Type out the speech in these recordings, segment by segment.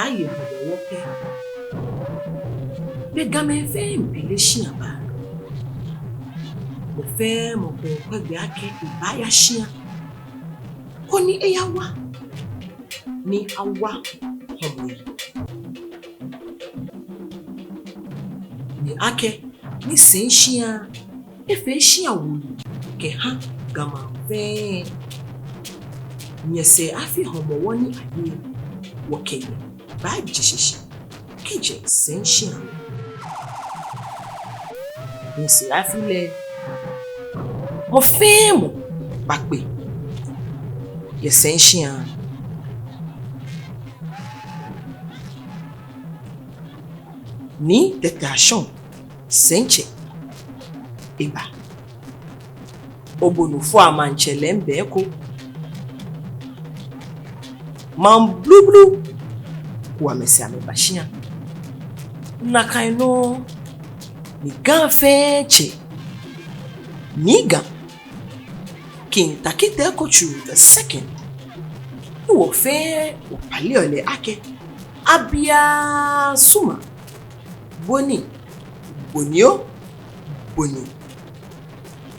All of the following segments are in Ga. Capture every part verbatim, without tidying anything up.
aye Hɔmɔwɔ pɛ, be Gamɛi fɛɛ miibi lɛ shia baa. Mɔ fɛɛ mɔ kɔkɔɔkɔ gbɛ akɛ ebaaya shia koni eyawa ni awa hɔmɔ yi. Ni akɛ ni Sɛŋ shia efee shia wulu kɛha Ga maŋ fɛɛ, nyɛsɛɛ afi Hɔmɔwɔ ni aye, wɔkɛ nyɛ baaje shishi kɛjɛ Sɛŋ shia. Nyɛsɛɛ afi lɛ, mɔ fɛɛ mɔ bakpe yɛ Sɛŋ shia. Nii Tɛtɛ Ashɔŋ, Sɛŋtsɛ, eba. Obonu Fua Maŋtsɛ lɛ miibɛ eko. Maŋ blublu kɛ amɛsɛɛ amɛba shia. Nakai nɔŋŋ ni Ga fɛɛ tsɛ, Nii Ga, King Tackie Teiko Tsuru the second, ni wɔ fɛɛ wɔkpaleɔ lɛ akɛ Abiasuma, Boni, Bonio, Boni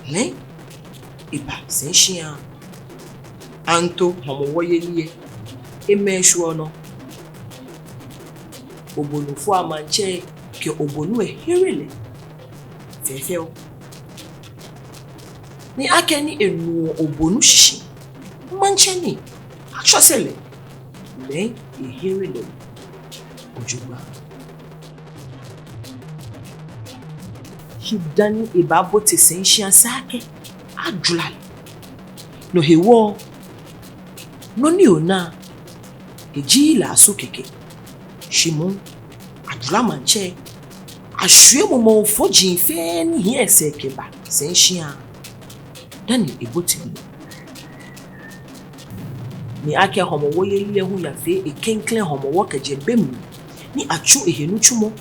lɛ eba Sɛŋ shia. Ato Hɔmɔwɔ yeli lɛ, emɛ shwuɔ nɔ. Obonu Fua Maŋtsɛ kɛ obonu lɛ here lɛ fɛfɛo. Ni akɛni enuɔ obonu shishi, maŋtsɛ ni atsɔse lɛ, lɛ ehere lɛ jogbaŋŋ. Shi dani ebaabote Sɛŋ shia, esa akɛ ajwara lɛ. No hewɔ, nɔ ni onaa, eji lɛ asu kɛkɛ. Shi moŋ, ajwara maŋtsɛ, ashwie mumɔŋ fɔji fɛɛ ni hiɛ esɛɛ kɛba Sɛŋ shia dani ebote lɛ. Ni akɛ Hɔmɔwɔ yeli lɛ hu yafee eklɛŋklɛŋ Hɔmɔwɔ kɛjɛ be mli ni atsu ehe nitsumɔ,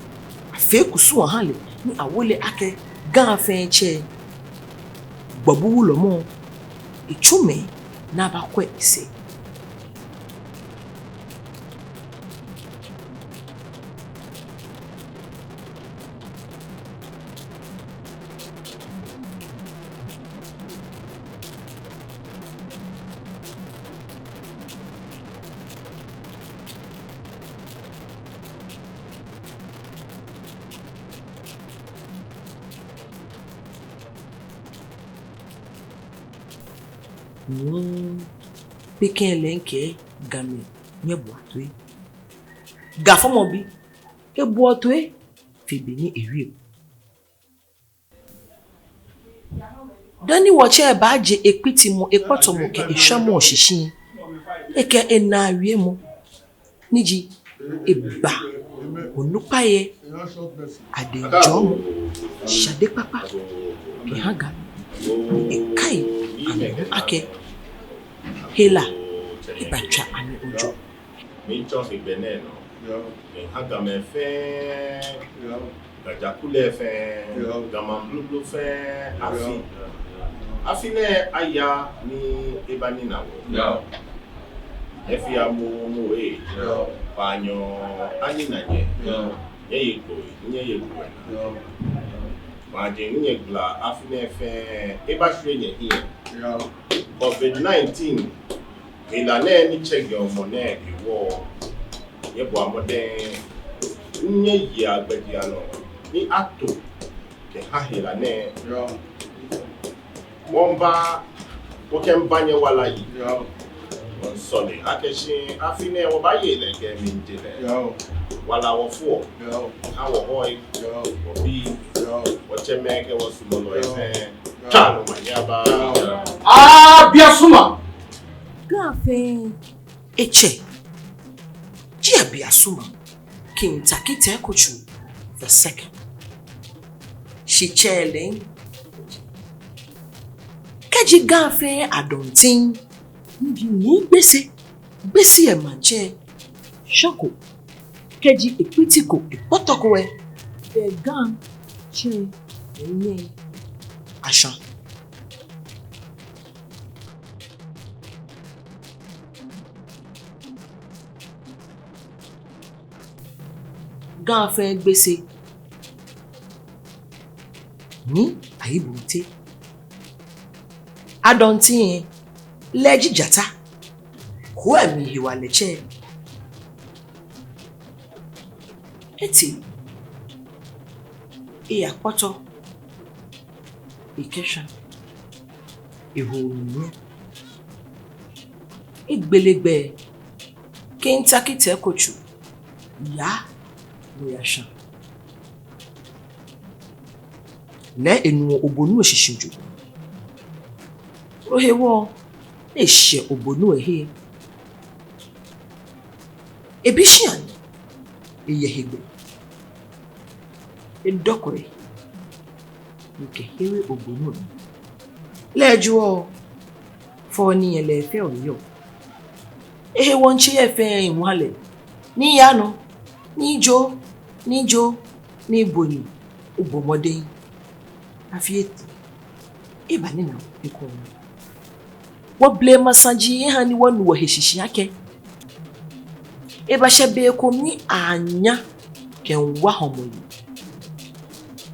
afee kusum aha lɛ ni awo lɛ akɛ Ga fɛɛ tsɛ, Gbɔbu Wulɔmɔ, etsu mɛi ni abakwɛ esɛɛ. Ni kpekpe lɛ mikɛɛ Gamɛi, nyɛboa toi. Ga fɔmɔbi, eboa toi fe be ni ewieɔ. Dani wɔtsɛ baaje ekpitimɔ, ekpɔtɔmɔ kɛ eshwamɔ shishi, ekɛ enaa wiemɔ, ni ji eba onukpai lɛ adɛŋ jɔɔmɔ, shade kpakpa kɛha Ga, ekai amɛ hu akɛ hela ebatswa amɛ ojoo. Miitsɔ hegbɛ nɛɛ nɔ, miiha Gamɛi fɛɛ, Ga jaku lɛ fɛɛ, Ga maŋ blublu fɛɛ afi. Afi nɛɛ aya ni ebanina wɔ. Nyɛfea momo ee, kpaanyɔ anina nyɛ. Nyɛye kpo, nyɛye kpo. Maje ni nyɛgbala afi nɛɛ fɛɛ, ebashwie nyɛhiɛ. Covid nineteen hela nɛɛ ni tsɛŋ jɔɔmɔ nɛɛ hewɔ, nyɛbɔa mɔdɛŋ ni nyɛyea gbɛjianɔ ni ato kɛha hela nɛɛ. Wɔmiiba, wɔkɛmiiba nyɛwala yi. Wɔmiisɔle akɛ shi afi nɛɛ wɔbaaye lɛ kɛ mlijɔlɛ. Wala wɔfoɔ, ha wɔhɔi, wɔbii, wɔtsɛmɛi kɛ wɔsumɔlɔi fɛɛ. Tswa omanye aba. Abiasuma! Ga fɛɛ etsɛ ji Abiasuma, King Tackie Teiko Tsuru the second. Shitsɛ lɛ, kɛji Ga fɛɛ adɔnten, ni ji Nii Gbese, Gbese lɛ maŋtsɛ, shɔko, kɛji ekpiti ko ekpɔtɔ ko lɛ, bɛ Ga tsɛ lɛ nyɛ asha. Ga fɛɛ Gbese, Nii Ayi Bonte. Adɔnten lɛ ji jata, koo lɛ mli hewalɛtsɛ. Etee, eyakpɔtɔ, ekɛshwa, eho mli. Egbele gbɛ, kɛtee Akitɛ Kotso, yaa nɔ yashwa. Lɛ enuɔ obonu lɛ shishi jogbaŋŋ. No hewɔ ni eshɛ obonu lɛ he. Ebi shia ni eyɛ hegbɛ. Edɔkɔ ehe ni ekɛhere obonu lɛ. Lɛ ejɔɔ, fɔɔ ni eyɛ lɛ fɛɛ eyɔɔ. Ehe wɔŋtsɛ lɛ fɛɛ eŋwa lɛ. Ni yaa nɔ, ni joo, ni joo, ni bo ni obɔ mɔdɛŋ. Afi etee, eba ni ena ekoŋŋ. Wɔ blema saji eha ni wɔnu wɔhe shishi akɛ ebashɛ be ko mli ni anyɛ akɛwa hɔmɔ yi.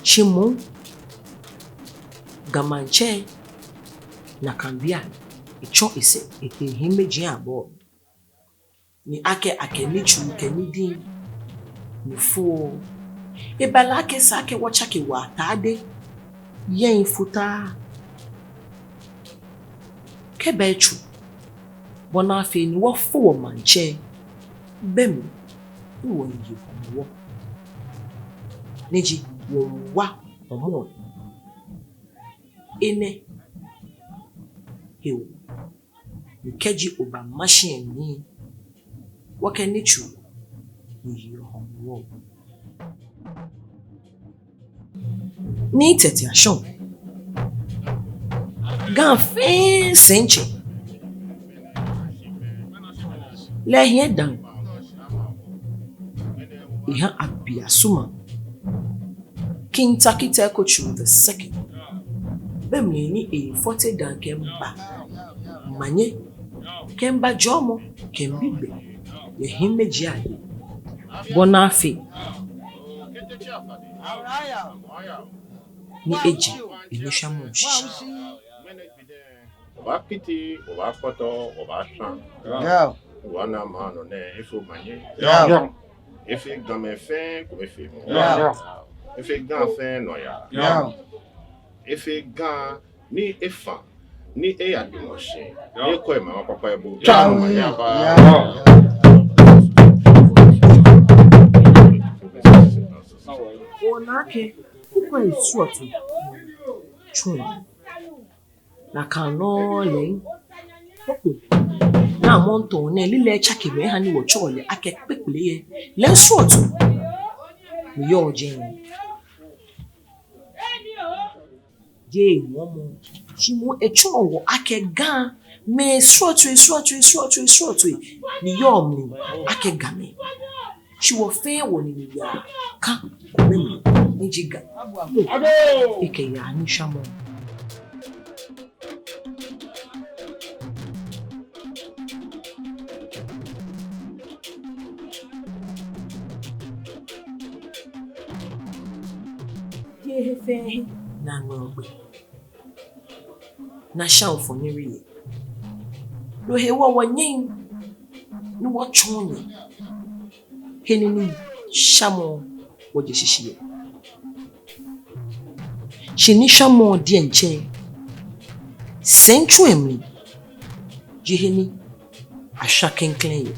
Shi moŋ Ga Maŋtsɛ nakai beiaŋ etsɔ esɛɛ etee hiimeji abɔ. Ni akɛ, akɛ nitsumɔ kɛ nidiŋ ni fo. Eba lɛ akɛ esa akɛ wɔtsake wɔtadei, yɛŋ futaa kɛba etsu, bɔ ni afee ni wɔfo wɔmaŋtsɛ, be mli ni wɔye Hɔmɔwɔ, ni ji wɔwa Hɔmɔwɔ. Enɛ hewɔ ni kɛji oba mashi lɛ mli, wɔkɛ nitsumɔ ni yeɔ Hɔmɔwɔ. Nii Tɛtɛ Ashong, Ga fɛɛ sɛitsɛ, lɛ ehiɛ dãa, eha Abiasuma. King Tackie Teiko Tsuru the second. Be mli ni efɔte dãa kɛba manye, kɛba jɔɔmɔ, kɛ bibioo yɛ hiimeji ahe. Bɔ ni afee ni eje enishwamɔ shishi. Wɔbaakpiti, wɔbaakpɔtɔ, wɔbaashwã. Yao. Wɔna maŋ nɔ nɛɛ efee omanye. Yao. Efee Gamɛi fɛɛ ekomefeemɔ. Yao. Efee Ga fɛɛ nɔyaa. Yao. Efee Ga ni efã, ni eyadamɔ shi, ni ekɔ emaŋ kpakpa ebo. Tswa. Yao. Ona akɛ, kukwɛi srɔtoi tsɔɔ. Nakai nɔŋŋ lɛ, kpokpoi ni amɔtɔɔ nɛɛ lilɛi tsakemɔ eha ni wɔtsɛɔ lɛ akɛ kpekple lɛ, lɛ srɔto ni yɔɔ jɛi. Jeee ŋɔɔmɔ, shi moŋ etsɔɔ wɔ akɛ Gamɛi srɔtoi, srɔtoi, srɔtoi, srɔtoi ni yɔɔ mli akɛ Gamɛi. Shi wɔ fɛɛ wɔnine yaa ka kome mli ni ji Ga. Ekɛyaa nishwamɔ. Jeee he fɛɛ he ni aŋmɛɔ gbɛ ni ashãa ofɔniri yɛ. No hewɔ wɔnyɛŋ ni wɔtsɔɔ nyɛ he ni nishwamɔ wɔje shishi yɛ. Shi nishwamɔ diɛŋtsɛ, sɛitsui mli ji he ni ashwã klɛŋklɛŋ yɛ.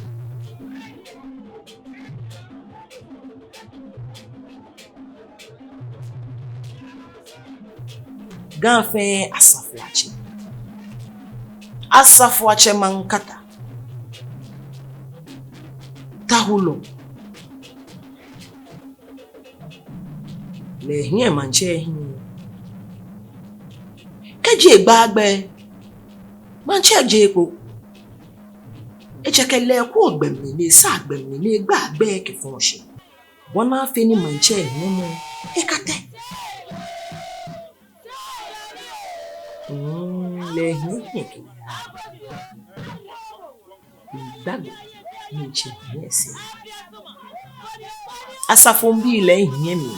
Ga fɛɛ Asafoatsɛ, Asafoatsɛ Mankata, Tahulɔ, lɛ ehiɛ maŋtsɛ hiɛ. Kɛji egba gbɛ, maŋtsɛ jeee kpo. Etsɛkɛ lɛ ekwɛɔ gbɛ mli ni esaa gbɛ mli ni egbaa gbɛ kɛfɔɔ shi. Bɔ ni afee ni maŋtsɛ hiɛmɔ ekatɛ. Mm, lɛ ehiɛ hiɛ kɛ. Egba gbɛ ni etsɛ hiɛ sɛɛ. Asafoŋbii lɛ ehiɛ mli.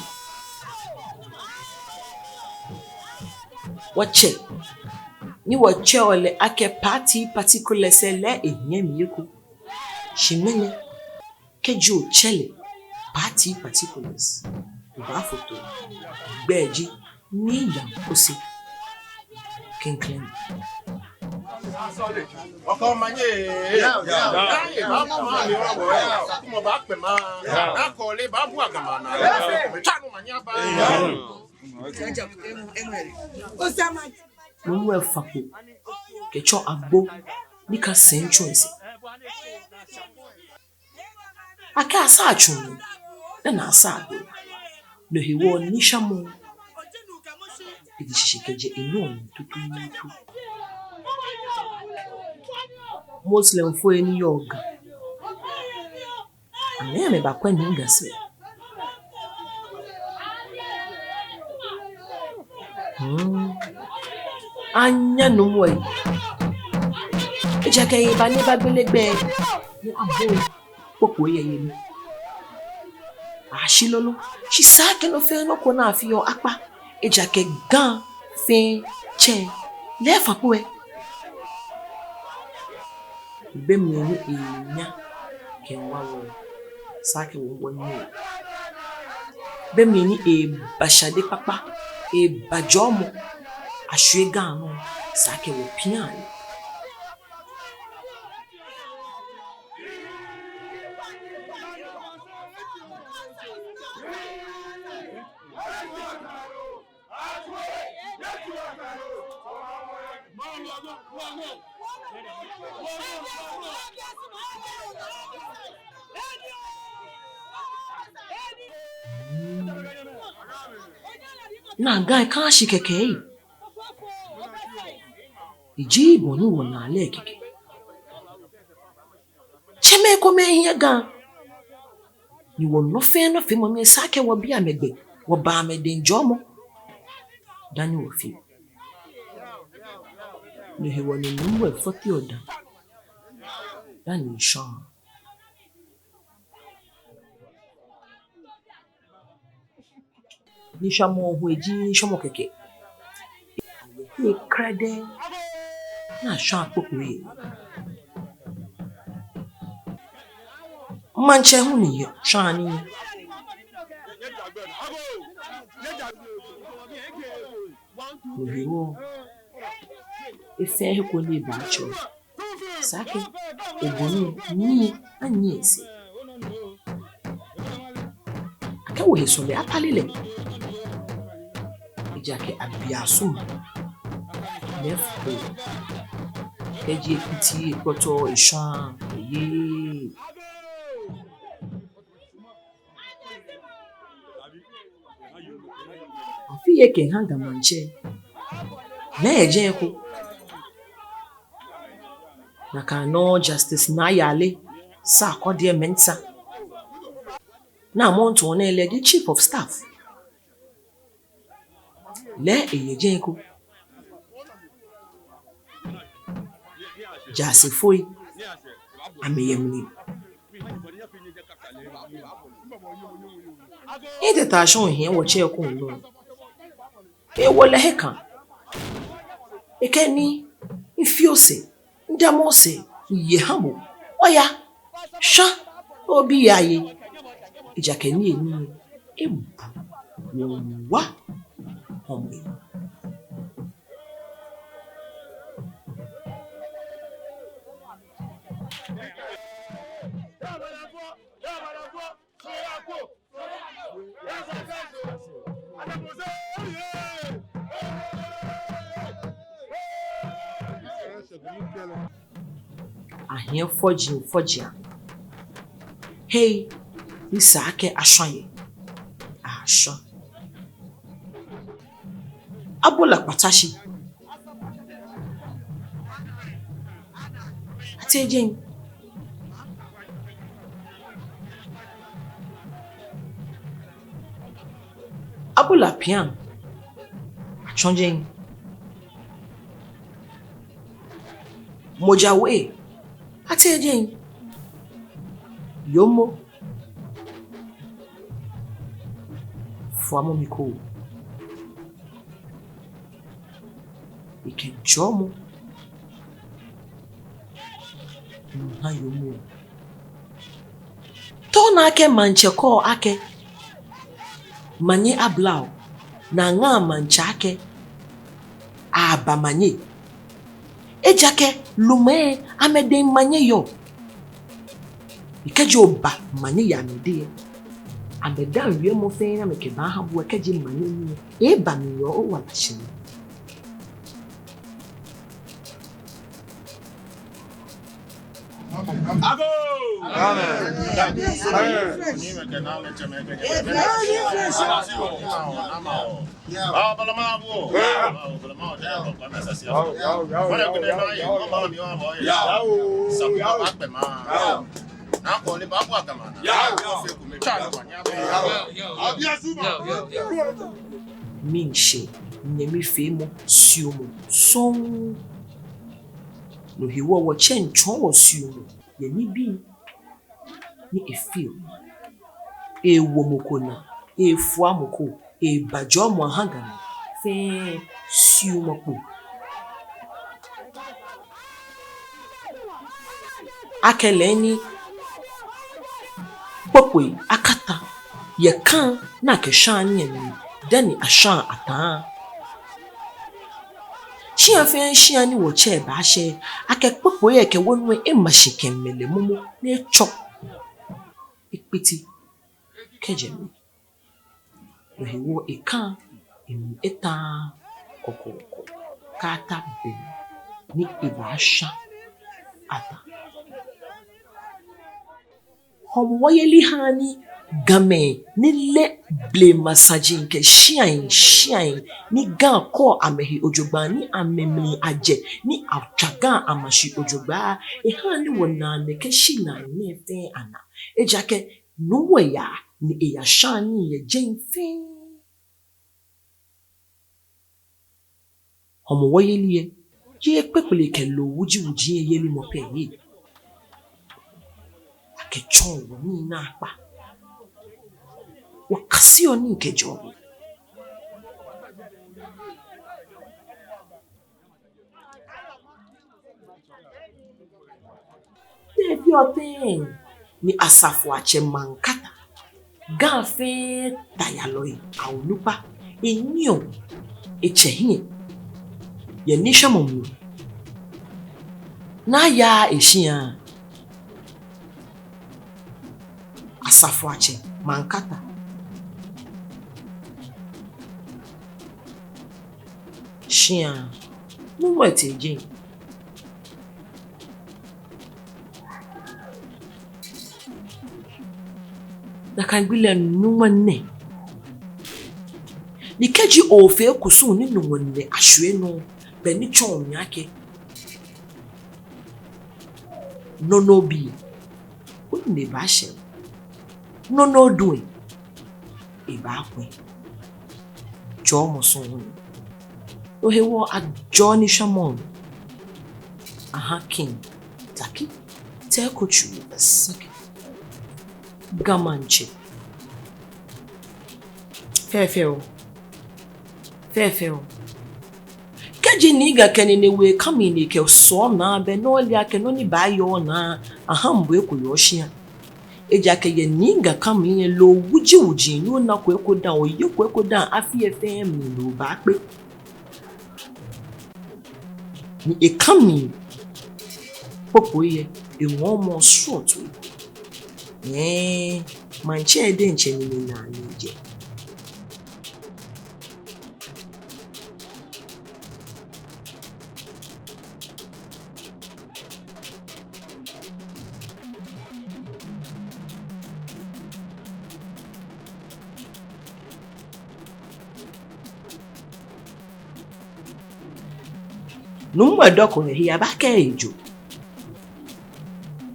Wɔtsɛ ni wɔtsɛɔ lɛ akɛ party particulars lɛ ehiɛ mli eko. Shi ŋmɛnɛ kɛji otsɛ lɛ party particulars, obaafo too. Gbɛi ji Nii Yaŋ Kose. Klɛŋklɛŋ. Nuumo lɛ fa kpo kɛtsɔ agbo ni ka sɛi tsu esɛɛ. Akɛ asaa tsu, dani asaa agbo. No hewɔ nishwamɔ eji shishi kɛjɛ enɔ tutuutu. Muslimfoi ni yɔɔ Ga, amɛ amɛbakwɛ Nii Gasɛɛ. Hmm. Anyɛ nuumo lɛ. Ejaakɛ eba ni ebagbele gbɛ ni abo kpokpo yɛ yɛ mli. Ashi lolo. Shi esa akɛ nɔ fɛɛ nɔ ko ni afeɔ akpa. Ejaakɛ Ga fɛɛ tsɛ lɛ efa kpo lɛ. Be mli ni eenya kɛwa wɔ, esa akɛ wɔ wɔnyiɛ. Be mli ni eba shade kpakpa, eba jɔɔmɔ, ashwie Ga nɔ, esa akɛ wɔpia lɛ. Naa Ga lɛ kaa shi kɛkɛ ee. Eji bɔ ni wɔnaa lɛ kɛkɛ. Tsɛmɛi komɛi hiɛ Ga. Ni wɔnɔ fɛɛ nɔ feemɔ mli esa akɛ wɔbi amɛ gbɛ, wɔba amɛdɛŋ jɔɔmɔ dani wɔfee. No hewɔ ni nuumo lɛ fɔseɔ daa dani eshwaa. Nishwamɔ hu eji nishwamɔ kɛkɛ. Hei krɛdɛɛ ni ashwaa kpokpo yɛ. Maŋtsɛ hu ni yɛ shwaa nii. No hewɔ efee he ko ni ebaatsɔ. Esa akɛ obonu nii anyiɛ esɛɛ. Akɛ wɔhe sɔle apale lɛ. Ejaakɛ abiasuma lɛ fo. Kɛji ekpiti ekpɔtɔ eshwaa eye. Afi yɛ kɛha Ga Maŋtsɛ. Lɛ ejɛ eko. Nakai nɔŋŋ Justice Naa Yale Sarkodie Mensah. Ni mɔ ni tɔɔ nɛɛ lɛ ji Chief of Staff. Lɛ eye jɛi eko. Jaasefoi amɛyɛ mli. Ni teta shɔŋ hiɛ wɔtsɛ eko nɔ. Ewo lɛ he ka. Ekɛɛ ni, mifio sɛɛ, midamɔ sɛɛ, miye ha bo. Oya, shwa, obi yaye. Ejaakɛ nii enii ebu wa hɔmɔ. Ahiɛ fɔji fɔji a. Hei, ni esa akɛ ashwa yɛ. Ashwa. Abo la kpata shi. Atee jɛi. Abo la pian. Atsɔ jɛi. Moja we. Atee jɛi. Yoomo. Fuamɔ mi koo. Ekɛ jɔɔmɔ miiha yoomo. Tɔ naa akɛ maŋtsɛ kɛɔ akɛ manye abla o, ni aŋa maŋtsɛ akɛ aba manye. Ejaakɛ lumɛi amɛdɛŋ manye yɔɔ. Ni kɛji oba manye yɛ amɛdɛŋ, amɛdaaŋ wiemɔ fɛɛ ni amɛkɛbaaha bo lɛ, kɛji manye ni, eba mli yɛ owala shihilɛ. Agoo! Amen. Amen. Miishɛɛ nyɛmifeemɔ suɔmɔ sɔŋŋ. No hewɔ wɔtsɛ miitsɔɔ wɔ suɔmɔ yɛ nibii ni efeɔ. Eewo mɔ ko naa, eefua mɔ ko, eeba jɔɔmɔ eha Gamɛi fɛɛ suɔmɔ kpo. Akɛ lɛ ni kpokpoi akata yɛ ka ni akɛshãa nii lɛ mli dani ashãa atã. Shĩa fɛɛ shĩa ni wɔtsɛ baashɛ, akɛ kpokpoi lɛ kɛ wonu lɛ ema shi kɛmɛ lɛ momo ni etsɔ ekpiti kɛjɛ mli. No hewɔ ekã emli etã kɔkɔɔkɔ kɛya ta be ni ebaashã atã. Hɔmɔwɔ yeli haa ni Gamɛi ni leee blema saji kɛ shĩai shĩai ni Ga kɔɔ amɛhe jogbaŋŋ ni amɛmli ajɛ ni atswa Ga ama shi jogbaŋŋ, ehaa ni wɔna nɛkɛ shinai nɛɛ fɛɛ anaa. Ejaakɛ nuumo yaa ni eyashãa nii yɛ jɛi fɛɛ. Hɔmɔwɔ yeli lɛ, jeee kpekple kɛ loo wuji wuji lɛ yelimɔ pɛ ni. Akɛtsɔɔ wɔ nii naakpa. Wɔkaseɔ nii kɛjɛɔ mli. Tɛ feɔ tɛŋŋ ni Asafoatsɛ Mankata, Ga fɛɛ tayalɔi aonukpa, enyiɛɔ etsɛ hiɛ yɛ nishwamɔ mli ni ayaaa eshĩa? Asafoatsɛ Mankata shĩa, nuumo lɛ tee jɛi. Nakai gbi lɛ nuumo nɛ. Ni kɛji oofee kusum ni nuumo nɛ ashwie nɔ, be ni tsɔɔ mi akɛ nɔ ni obi, onu ni ebaashɛ, nɔ ni odu lɛ, ebaakwɛ. Jɔɔmɔ sɔŋŋ. No hewɔ ajɔɔ nishwamɔ lɛ aha King Tackie Teiko Tsuru the second, Ga Maŋtsɛ. Fɛfɛo. Fɛfɛo. Kɛji Nii Ga kɛ nine we ka mli ni ekɛsɔɔ naa, be ni ole akɛ nɔ ni baayɔɔ naa, aha mbo eko yɔɔ shĩa. Ejaakɛ yɛ Nii Ga ka mli lɛ, loo wuji wuji ni onako eko dã, oyeko eko dã, afi lɛ fɛɛ mli loo baakpe. Ni eka mli kpokpoi lɛ, eŋɔɔɔ mɔ srɔtoi. Ɛɛ, maŋtsɛ diɛŋtsɛ nine naa ni ejɛ. Nuumo lɛ dɔkɔ ehe aba kɛ ejo.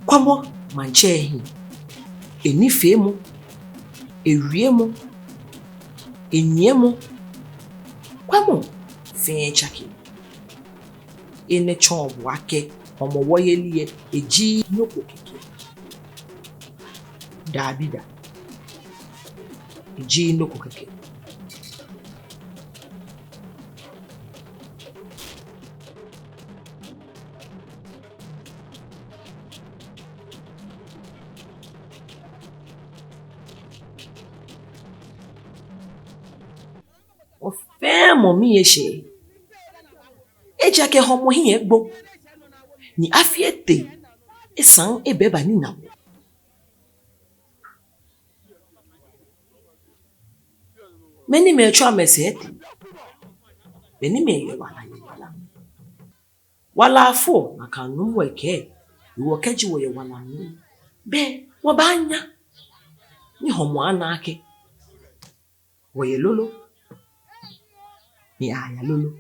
Kwɛmɔ maŋtsɛ lɛ hiɛ, enifeemɔ, ewiemɔ, enyiɛmɔ, kwɛmɔ fɛɛ tsake. Enɛ tsɔɔ bo akɛ Hɔmɔwɔ yeli lɛ eji nɔ ko kɛkɛ. Dabida. Eji nɔ ko kɛkɛ. Wɔfɛɛ mɔ miishɛɛ. Ejaakɛ hɔmɔ hiɛ egbo. Ni afi etee, esaŋ ebɛ eba ni na. Mɛi ni mɛi tsɔ amɛsɛɛ etee. Mɛi ni mɛi yɛ wala yɛ wala. Wala afɔ, nakai Numo lɛ kɛɛ, hewɔ kɛji wɔyɛ wala mli, belɛ wɔbaanya ni hɔmɔ ana akɛ wɔyɛ lolo, ni aya lolo.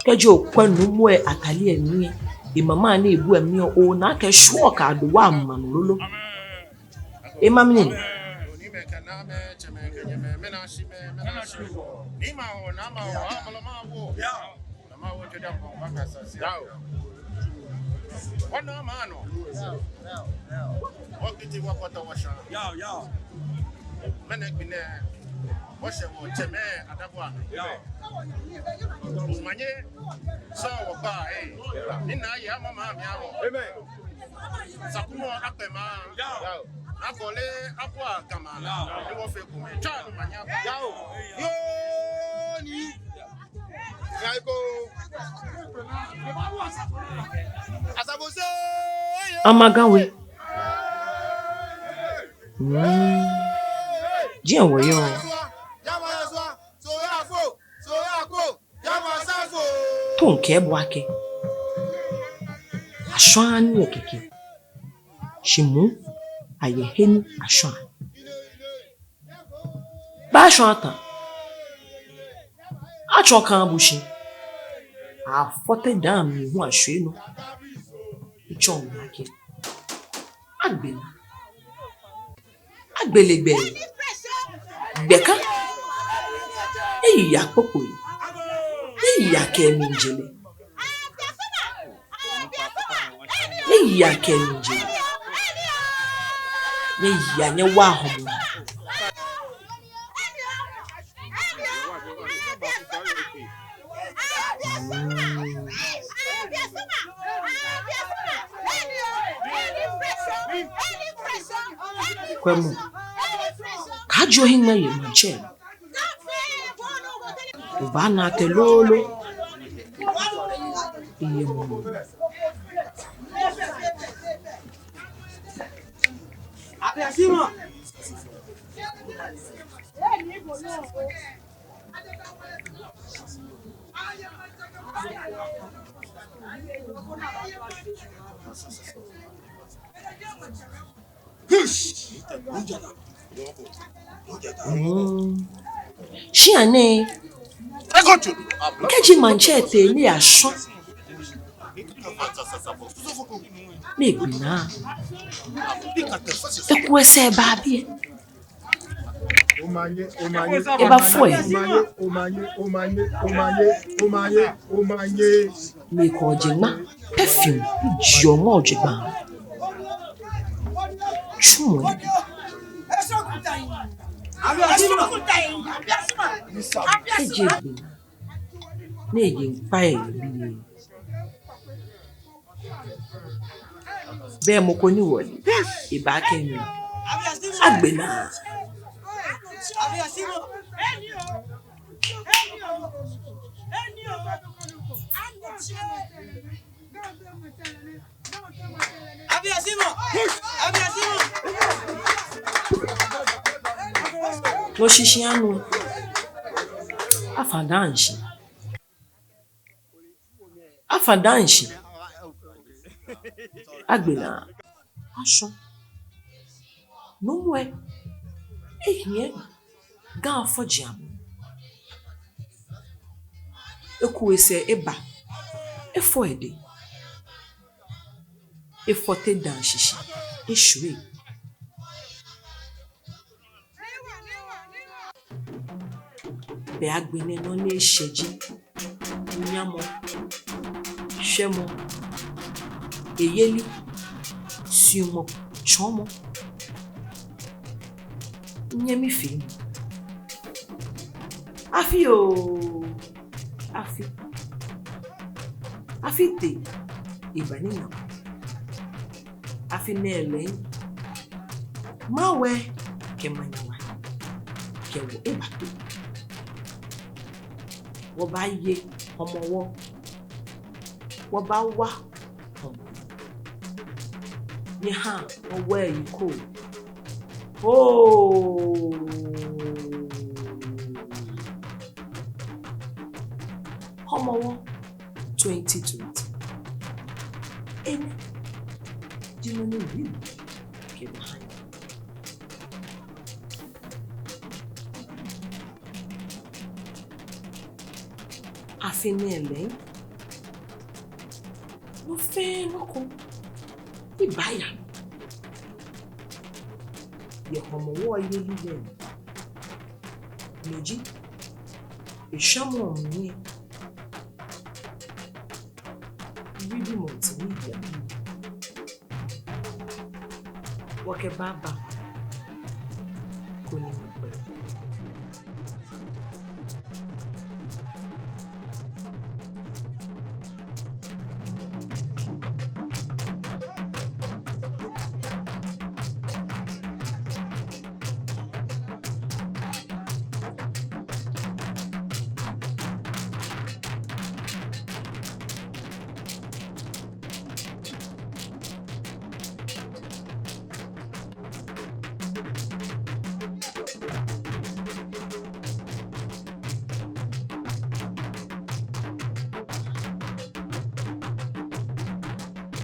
Kɛji okwɛ Numo lɛ atade lɛ mli, emama ni ebu lɛ mli, onaa akɛ shwuɔ kɛ adowa mama no lolo. Ema mli. Wɔnɔ maŋ nɔ. Wɔkiti wɔkɔtɔ wɔsha. Mɛni gbi nɛ wɔshɛ wɔtsɛmɛi adabua. Omanye sɔŋŋ wɔkpa, ee. Ni naa yɛ ama maŋ mli awɔ. Amen. Sakumɔ akpɛ maŋ. Akɔle abua Ga maŋ. Ni wɔfee ekome. Tswa omanye. Yao. Yoo ni. Ama Ga We. Mm. Jɛi wɔyɔɔ. Too mikɛɛ bo akɛ, ashwaaa nii lɛ kɛkɛ, shi moŋ ayɛ he ni ashwaa. Baashwa ata, atsɔ kaa bushi, afɔte daa mli hu ashwie nɔ. Etsɔɔ mi akɛ, agbɛnɛ, agbele gbɛ, gbɛ ka, eyi akpokpoi, eyi akɛ mli jɛlɛ. Eyi akɛ mli jɛlɛ. Nyɛyia nyɛwa hɔmɔ. Kwɛmɔ. Kaaji ohiŋmɛi yɛ maŋtsɛ. Obaana akɛ lolo. Iye mɔ. Mm. Shia nɛɛ, kɛji maŋtsɛ tee ni eyashwa, ni egbe naa, eku esɛɛ eba biɛ. Ebafɔ ehe. Ni ekɔ jeŋba, perfume, eji ŋɔɔ jogbaŋŋ. Tsumɔ ehe. Eje egbe naa. Ni eje ŋkpai ehe biɛ. Bɛ mɔ ko ni wɔle, ebaakɛɛ mi. Agbɛnɛ. No shishi anu. Afa danshi. Afa danshi. Agbɛnɛ. Ashɔ. Numo lɛ, ehiɛ Ga afɔji amli. Eku esɛɛ eba. Efɔ edɛŋ. Efɔte daa shishi. Eshwie. Bɛ agbɛnɛ nɔ ni eshɛ ji nyamɔ, shwɛmɔ, heyeli, suɔmɔ, tsɔɔmɔ. Nyɛmi fɛɛ. Afi oo, afi. Afi tee, eba ni na. Afi nɛɛ lɛ, mawe kɛ manyawa. kɛ wɔ eba. Wɔbaaye Hɔmɔwɔ. Wɔbaawa Hɔmɔwɔ. Nyɛhaa wɔwa eyi koo. Hoo! Hɔmɔwɔ twenty twenty. Enɛ ji nɔ ni Wiemɔ kɛbaha nyɛ. Afi nɛɛ lɛŋ, nɔ fɛɛ nɔ ko ebaaya yɛ Hɔmɔwɔ yeli lɛ mli. No ji, eshwamɔ mli, Riddim Multimedia. Wɔkɛbaaba